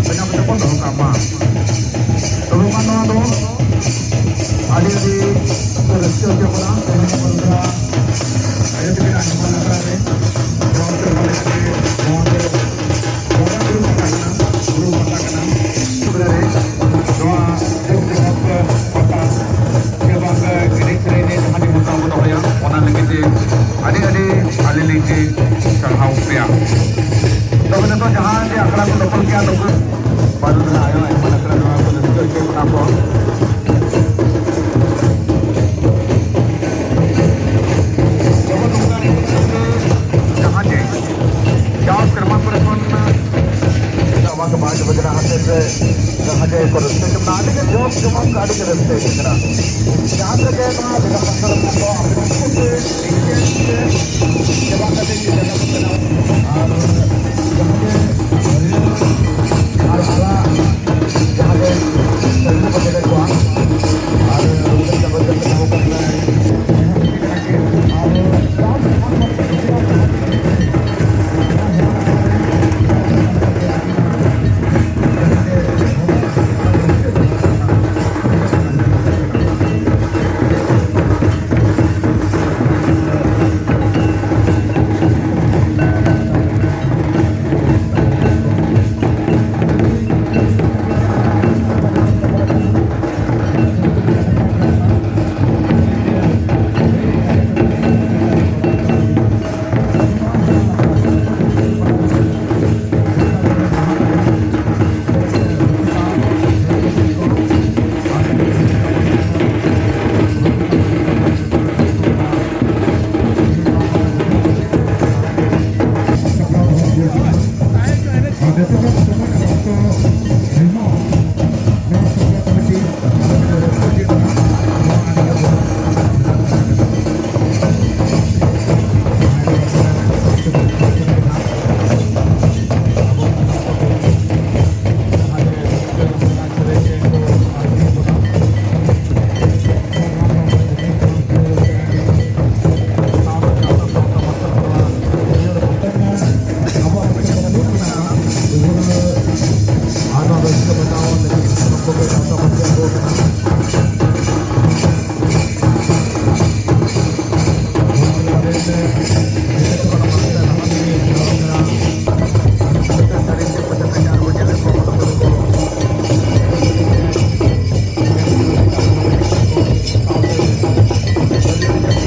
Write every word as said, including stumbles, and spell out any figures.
ᱵᱮᱱᱟᱣ ᱠᱟᱛᱮ ᱵᱚᱱ ᱫᱚᱦᱚ ᱠᱟᱜ ᱢᱟ᱾ ᱛᱚᱵᱮ ᱢᱟ ᱱᱚᱣᱟ ᱫᱚ ᱟᱹᱰᱤ ᱟᱹᱰᱤ ᱨᱟᱹᱥᱠᱟᱹ ᱦᱚᱪᱚ ᱠᱟᱱᱟ᱾ ᱛᱮᱦᱮᱧ ᱟᱵᱚ ᱱᱚᱝᱠᱟ ᱟᱭᱳ ᱛᱟᱹᱠᱤᱱᱟᱜ ᱱᱚᱝᱠᱟ ᱱᱚᱝᱠᱟ ᱨᱮ ᱱᱚᱣᱟ ᱥᱮᱨᱢᱟ ᱞᱮᱠᱟᱛᱮ ᱱᱚᱣᱟ ᱫᱚ ᱵᱚᱸᱜᱟ ᱵᱩᱨᱩ ᱯᱟᱛᱟ ᱠᱟᱱᱟ, ᱵᱩᱨᱩ ᱯᱟᱛᱟ ᱠᱟᱱᱟ᱾ ᱱᱚᱣᱟ ᱫᱩᱠ ᱵᱤᱯᱚᱫ ᱯᱟᱛᱟ ᱥᱮ ᱵᱟᱝ ᱮᱱᱮᱡ ᱥᱮᱨᱮᱧ ᱨᱮ ᱡᱟᱦᱟᱸ ᱡᱤᱱᱤᱥ ᱟᱵᱚ ᱫᱚᱦᱚᱭᱟ, ᱚᱱᱟ ᱞᱟᱹᱜᱤᱫ ᱛᱮ ᱟᱹᱰᱤ ᱟᱹᱰᱤ ᱟᱹᱞᱤᱧ ᱞᱤᱧ ᱥᱟᱨᱦᱟᱣ ᱯᱮᱭᱟ᱾ ᱛᱚᱵᱮ ᱱᱤᱛᱚᱜ ᱡᱟᱦᱟᱸ ᱡᱮ ᱟᱠᱷᱲᱟ ᱠᱚ ᱫᱚᱠᱷᱚᱞ ᱠᱮᱜᱼᱟ, ᱱᱩᱠᱩ ᱵᱟᱹᱱᱩᱜ ᱨᱮᱱᱟᱜ ᱟᱭᱳ ᱟᱭᱢᱟ ᱟᱠᱷᱲᱟ ᱱᱚᱣᱟ ᱠᱚ ᱨᱟᱹᱥᱠᱟᱹ ᱦᱚᱪᱚᱭᱮᱫ ᱵᱚᱱᱟ ᱠᱚ᱾ ᱡᱮᱢᱚᱱ ᱱᱚᱝᱠᱟ ᱮᱱᱮᱡ ᱥᱮᱨᱮᱧ ᱛᱮ ᱡᱟᱦᱟᱸ ᱡᱮ ᱡᱟᱣ ᱥᱮᱨᱢᱟ ᱠᱚᱨᱮ ᱠᱷᱚᱱ ᱱᱚᱣᱟ ᱜᱮ ᱵᱟᱝ ᱵᱟᱡᱽᱱᱟ ᱦᱚᱛᱮᱡ ᱛᱮ ᱡᱟᱦᱟᱸ ᱡᱮ ᱠᱚ ᱨᱟᱹᱥᱠᱟᱹ ᱠᱟᱱᱟ, ᱟᱹᱰᱤ ᱜᱮ ᱡᱚᱢ ᱡᱚᱢᱟᱴ ᱟᱹᱰᱤ ᱜᱮ ᱨᱟᱹᱥᱠᱟᱹ ᱟᱹᱭᱠᱟᱹᱜ ᱠᱟᱱᱟ᱾ ᱡᱟᱦᱟᱸ ᱨᱮᱜᱮ ᱱᱚᱣᱟ ᱡᱟᱭᱜᱟ ᱯᱟᱥᱟ ᱨᱮ ᱢᱮᱱᱟᱜ ᱠᱚᱣᱟ, ᱟᱯᱮ ᱠᱚ ᱥᱮᱵᱟ ᱠᱟᱛᱮ ᱜᱮ ᱡᱟᱭᱜᱟ ᱠᱚ ᱵᱮᱱᱟᱣ᱾ ᱟᱨ ᱡᱟᱦᱟᱸ ᱜᱮ ᱦᱟᱹᱨᱭᱟᱹᱲ ᱟᱨ ᱟᱨᱟᱜ ᱡᱟᱦᱟᱸ ᱜᱮ ᱥᱟᱹᱜᱩᱱ ᱠᱚ ᱥᱮᱴᱮᱨ ᱠᱚᱣᱟ᱾ ᱟᱨ ᱨᱩᱠᱷᱟᱹ ᱪᱟᱸᱫᱳ ᱡᱟᱹᱯᱤᱫ ᱟᱵᱚ ᱠᱚ ᱟᱨ